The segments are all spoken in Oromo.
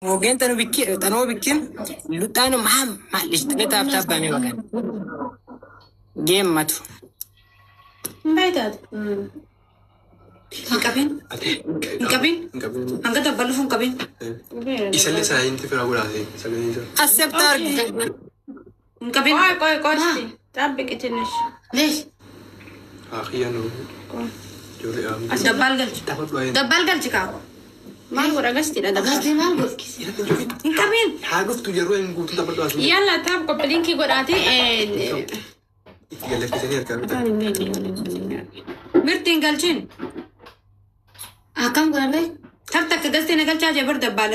Mogeen tanu bikki tanoo bikkin luxaanu maam maal tap tap baame bagan. Game matu. Hin qabin. Hin qabin. Hanga dabbaluuf hin qabin. Isallee silent firaa godhaate sagalee isaa. Accept arg. Hin qabin. ቆይ ቆይ ቆይ እስቲ ጠብቂ ትንሽ። ليش؟ Haa kiyya nu ijoollee dhaabni. Dabbaal galchi. Taphadhu ayeen. Dabbaal galchi kaa. ማን ጎዳ ገስቲ ደዳ قصدي ما اقول Hin qabin. Haa dhuftu yeroo hin guutuu taphadhu asii. ያላ tap copy link godhaati. Itti gallakkisanii harkaa bitan. Mirti hin galchin. كم قول لي؟ Tar takka gastee na galchaa jee bar dabbaal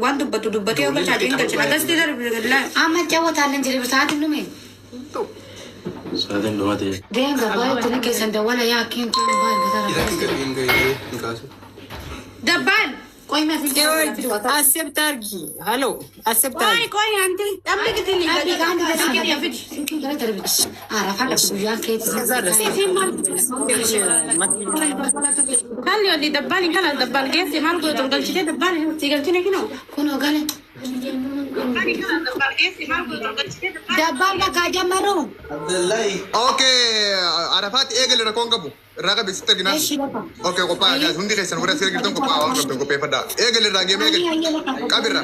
waan dubbatu dubbatee yoo galchaa jee hin galchin. Gastee darbe عم تجوت على الانجلي بس عاد النومين Sa'aatiin dhuma ta'e. دين قبل تنكي سندولا يا كين كان باير Irratti بتاع gadi hin gahee hin kaasu. Dabbaal. ቆይ ما في Accept argi. Hello. Accept ቆይ argi. ቆይ አንተ ጠብቂ ትንሽ። أبي كان بس أعرف على وياك كيف Kalli olli dabbaal hin kalas dabbaal geesse maal gootu galchitee dabbaal si galchine kinoo. كونوا قال دبال بقى جمروا. Okay, Arafaat eegale rakkoon qabu. Irraa qabi sitti arginaa. ايش بقى؟ Okay, qophaa'aa guys. Hundi keessan warra asii argitan qophaa'aa waan qabdan qopheeffadhaa. Eegale irraa geeme eegale. Qabirra.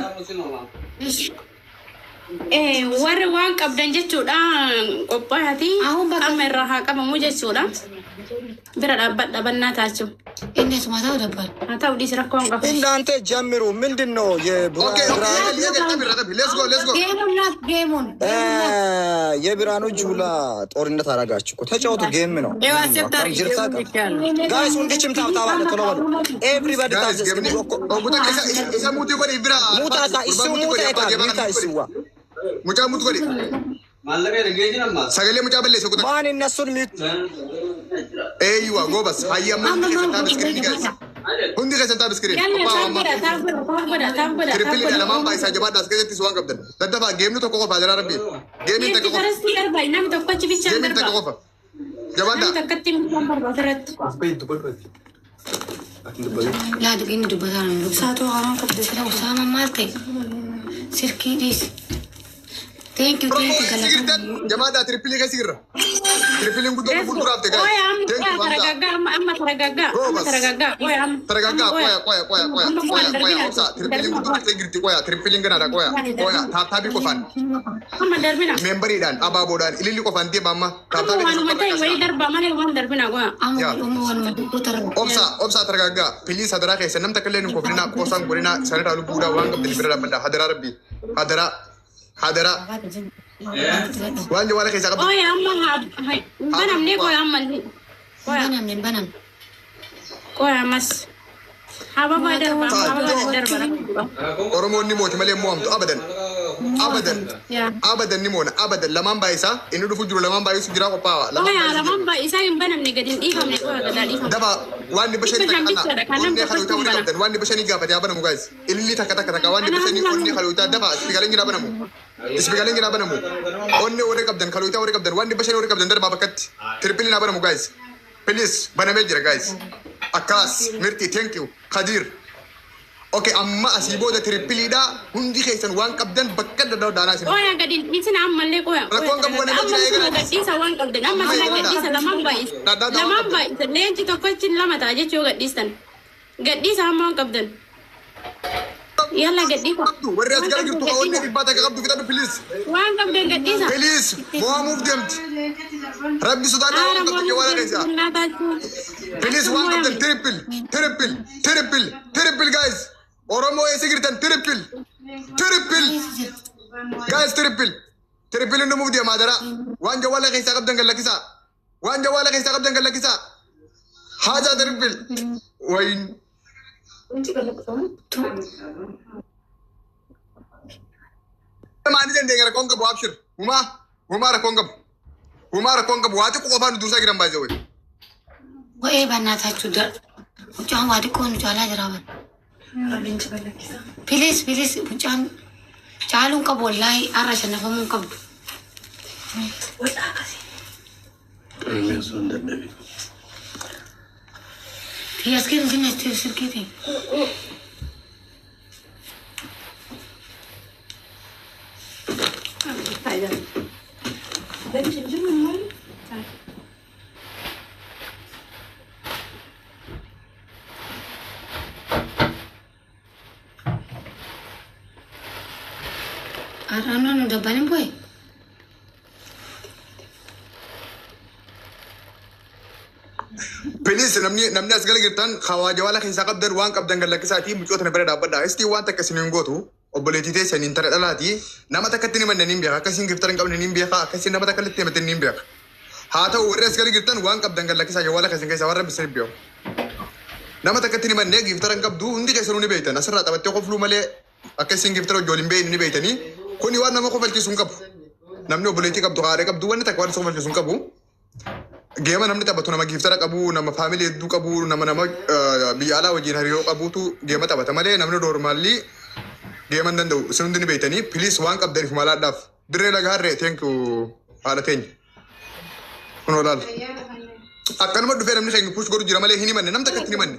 ايش؟ Warri waan qabdan jechuudha qophaa'aati. Ahun bakka- Amma irraa haa qabamu jechuudha. Bira dhaabbadha bannaa taachuu. الناس ما تعود دبال. Haa ta'u dhiisi rakkoo hin qabu. እናንተ ጀምሩ። ምንድን ነው Okay, okay, eegale eegale qabirra qabi. Let's go, let's go. ጌሙን ላክ ጌሙን የብርሃኑ ጁላ ጦርነት አረጋችሁ እኮ ተጫወቱ። Game ነው። Ewa accept argi. ጅርታ guys ሁንድችም tap tap አለ ቶሎ በሉ everybody tap Guys, geemni. Oguta isa isa mute godhi bira. ሙታታ እሱ ሙታ ይታ ሙታ እሱዋ Mucaa mute godhi. Sagalee mucaa balleessa oguta. ማን እነሱን mute Eeyyuwa goobas. Hayya amma hundi keessan tap screen guys. Hundi keessan tap screen. Yalla Qophaa'aa tap amma. godha tap godha tap godha tap godha tap Triple godha. lamaan baay'isaa jabaadhaa as keessattis waan qabdan. Daddafaa geemni tokko qofa jara rabbi. Geemiin Geemti takka qofa. farastii darba namni tokko achi bichaan Geemiin takka darba. qofa. Namni Jabaadhaa. takkatti bichaan darba asirratti. As bahi dubbadhu ati. Ati dubbadhu. لا دقيني دبتان Saatoo haraan qabdu. أسامة مالتي سيركي ديس thank you thank you Sigirtan jabaadhaa triple keessa sigirra. Tripleen guddoo fuulduraaf ta'e ቆይ guys. amma Thank you Hamza. ተረጋጋ amma ተረጋጋ amma ተረጋጋ ቆይ amma Taragaaggaa ቆይ qoya qoya qoya qoya amma qoya qoya qoya darbina obsa tripleen guddoo dhuftee jirti qoya tripleen ganaadha qoya qoya tap tapii qofaan amma darbina memberiidhaan abaaboodhaan ililli qofaan deema amma tap amma tapii waanuma ta'e wayii darba malee waan darbina ቆይ أمو yaa. أمو وانا مدبوتر Obsa obsa taragaaggaa please hadaraa keessa namta kallee hin koflinaa qoosaan godhinaa isaanirraa lubbuudhaa waan qabdan bira dhaabbadhaa hadaraa rabbi hadaraa hadaraa waan jawaala keessaa qabdan. ቆይ amma banamne ቆይ amma ቆይ بنم بنم ቆይ ammas hababa darba hababa darba Oromoon ni mooti malee mo'amtu abadan abadan yaa abadan ni moona abadan lamaan baay'isaa inni dhufu jiru lamaan baay'isu jira qophaa'a ቆይ lamaan baay'isu lamaan jiru. baay'isaa hin banamne gadi hin dhiifamne qoya gadaa dhiifamne. Dafa waan dhibba shanii Dhibba takka shan bichaadha, kan onnee namni kalootaa tokkotti walii hin qabdan waan dhibba shanii gaafate haa banamu guys ililli takka takka takka waan dhibba Kanaaf shanii onnee nama kalootaa dafa ispikaleen jira banamu ispikaleen jira banamu onnee warri qabdan kalootaa warri qabdan waan dhibba shanii warri qabdan darbaa bakkatti tripleen haa banamu guys please banamee jira guys akkaas mirti thank you Kadir. Okay, amma asii booda tripleedha hundi keessan waan qabdan bakka daddaa daanaa isin. Qoya gadi hin dhiisina ammallee qoya. Qoya Rakkoon qabu taragaa waan amma nama jira suma eegala. gadhiisa waan qabdan amma Amma suma eegala. gadhiisa lamaan baay'isa. Dhadhaa waan Lamaan qabdan. baay'isa leenci tokkochi lama ta'a jechuu yoo gadhiistan. Gadhiisa amma waan qabdan. Yalla gadhiisa. Qabdu warri as Waan gara qabdan jirtu onnee gadhiisa. dhibbaa takka qabdu fixadhu please. Waan qabdan gadhiisa. Please mo'amuuf deemti. Rabbi sodaadhaa Haara waan qabdan mo'amuuf jawaala deemti keessaa. bunnaa taachuu. Please waan qabdan triple triple triple triple guys. Oromoo eessa jirtan triple triple guys triple triple inni dhumuuf deema adaraa. Waan jawaala keessaa qabdan gad lakkisaa. Waan jawaala keessaa qabdan gad lakkisaa. Haajaa triple. Wayin. Maani dandeenya rakkoon qabu abshir. Humaa humaa rakkoon qabu. Humaa rakkoon qabu waa xiqqoo qofaan nu dursaa jiran baay'ee wayi. وإيه بناتها در وجان وادي كون جالا جرابن please please وجان caaluun qabu wallaahi har'a shannafamuun qabdu. Oromiyaa sun dadhabe. Xiyyaas kennu kenna silkii ta'e. Arrano dabbalin boy. Please namni as gala jirtan hawaaja keessaa qabdan waan qabdan gallakkisaatii mucoota na bira dhaabbadha. Istii waan takka isin hin gootu obboleettii teessan intala dhalaati nama takkatti ni manne ni beeka akkasiin giftara hin qabne ni beeka akkasiin nama takka itti himate ni beeka. Haa ta'u warri as gala jirtan waan qabdan gallakkisaa jawwaala keessan keessaa warra bisin beeku. Nama takkatti ni manne giftara hin qabdu hundi keessanuu ni beektan asirraa taphattee qofluu malee akkasiin giftara ijoolleen hin beekne ni beektanii kuni waan nama kofalchiisu hin qabu. Namni obboleettii qabdu haadha qabdu wanni takka waan isa kofalchiisu hin qabu. Geema namni taphatu nama giftara qabu, nama faamilii hedduu qabu, nama biyya alaa wajjin hariiroo qabutu geema taphata malee namni noormaalli geema hin danda'u. Isin hundi ni beektanii please waan qabdaniif maalaadhaaf. Dirree laga harree thank you haadha teenya. Kun olaal. Akkanuma dhufee namni keenya push godhu jira malee hin himanne nam takka itti hin himanne.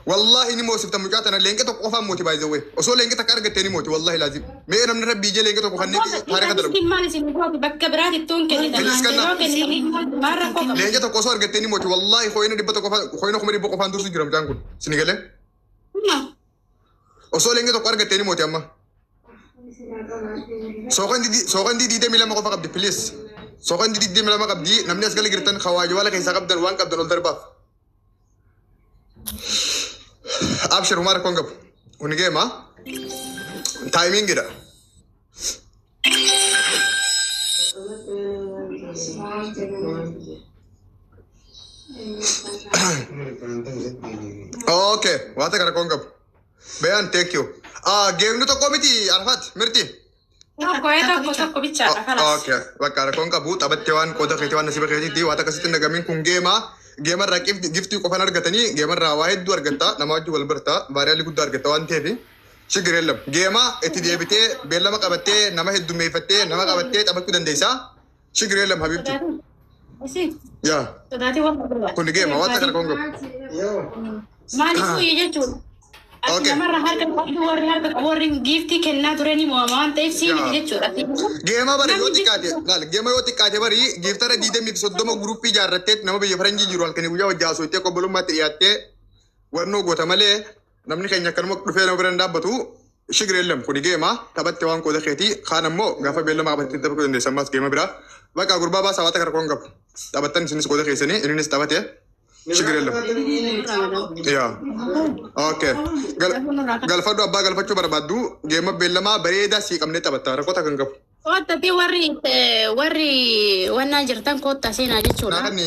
Wallahi ni moosifta mucaa tana leenqa tokko qofaan mooti by the way. Osoo leenqa takka argattee ni mooti wallahi laazim. Mee namni rabbii ijee leenqa tokko kanneen taarika dalagu. Maal isin gooti bakka biraatti ittuun kennitan. Please kanna. Yeroo kennitan maal rakkoo qaba? Leenca tokko osoo argattee ni mooti wallahi hooyina dhibba tokko hooyina kuma dhibba qofaan dursu jira mucaan kun. Sini galee? Osoo leenca tokko argattee ni mooti amma. Sooqandii 22 qofa qabdi please. Sooqandii 22 qabdi namni as gala jirtan hawaajawala keessaa qabdan waan qabdan ol darbaaf. Abshir humaa rakkoon qabu. Kuni geema. Taayimiingidha. Okay, waan takka rakkoon qabu. Bayaan thank you. Ah, geemni tokko miti Arfaat mirti. Tokko tokko tokko bichaadha kalas. Okay, bakka rakkoon qabu taphattee waan qooda keetii waan nasiiba keetiitti waan akkasitti hin dhagamiin kun geema. Geemarraa giftii qofaan argatanii geemarraa waa hedduu argatta nama wajjin wal barta baariyaalli guddaa argatta waan ta'eef shigir yeellam. Geema itti deebitee beellama qabattee nama heddummeeffattee nama qabattee taphachuu dandeessaa. Shigir yeellam habibti. Isi Yaa sodaatii waan barbaadu. kun geema waan takka rakkoon qabu. Maaliif uyyi jechuudha? Ati Okay. namarra harka qabdu warri harka qabu warri giiftii kennaa turanii mo'ama waan ta'eef sii miti jechuudha. Geema bari yoo xiqqaate laal geema yoo xiqqaate bari giiftara 20 fi 30 guruppii ijaarrattee nama biyya faranjii jiru halkanii guyyaa wajji haasoftee qobbolummaatti dhiyaattee warnoo goota malee namni keenya akkanuma dhufee nama bira hin dhaabbatu shigir yeellam kuni geema taphatte waan qooda keetii kaan ammoo gaafa beellama qabattee taphachuu dandeessa ammas geema biraa bakka gurbaa baasaa waan takka rakkoon qabu taphattan isinis qooda keessanii innis taphate shigir yeellam. Yaa. Okay. Galfadhu abbaa galfachuu barbaaddu geema beellamaa bareedaa sii qabnee taphatta rakkoota kan qabu. Koottati warri warri wannaa jirtan koottaa seenaa jechuudha. Naa kan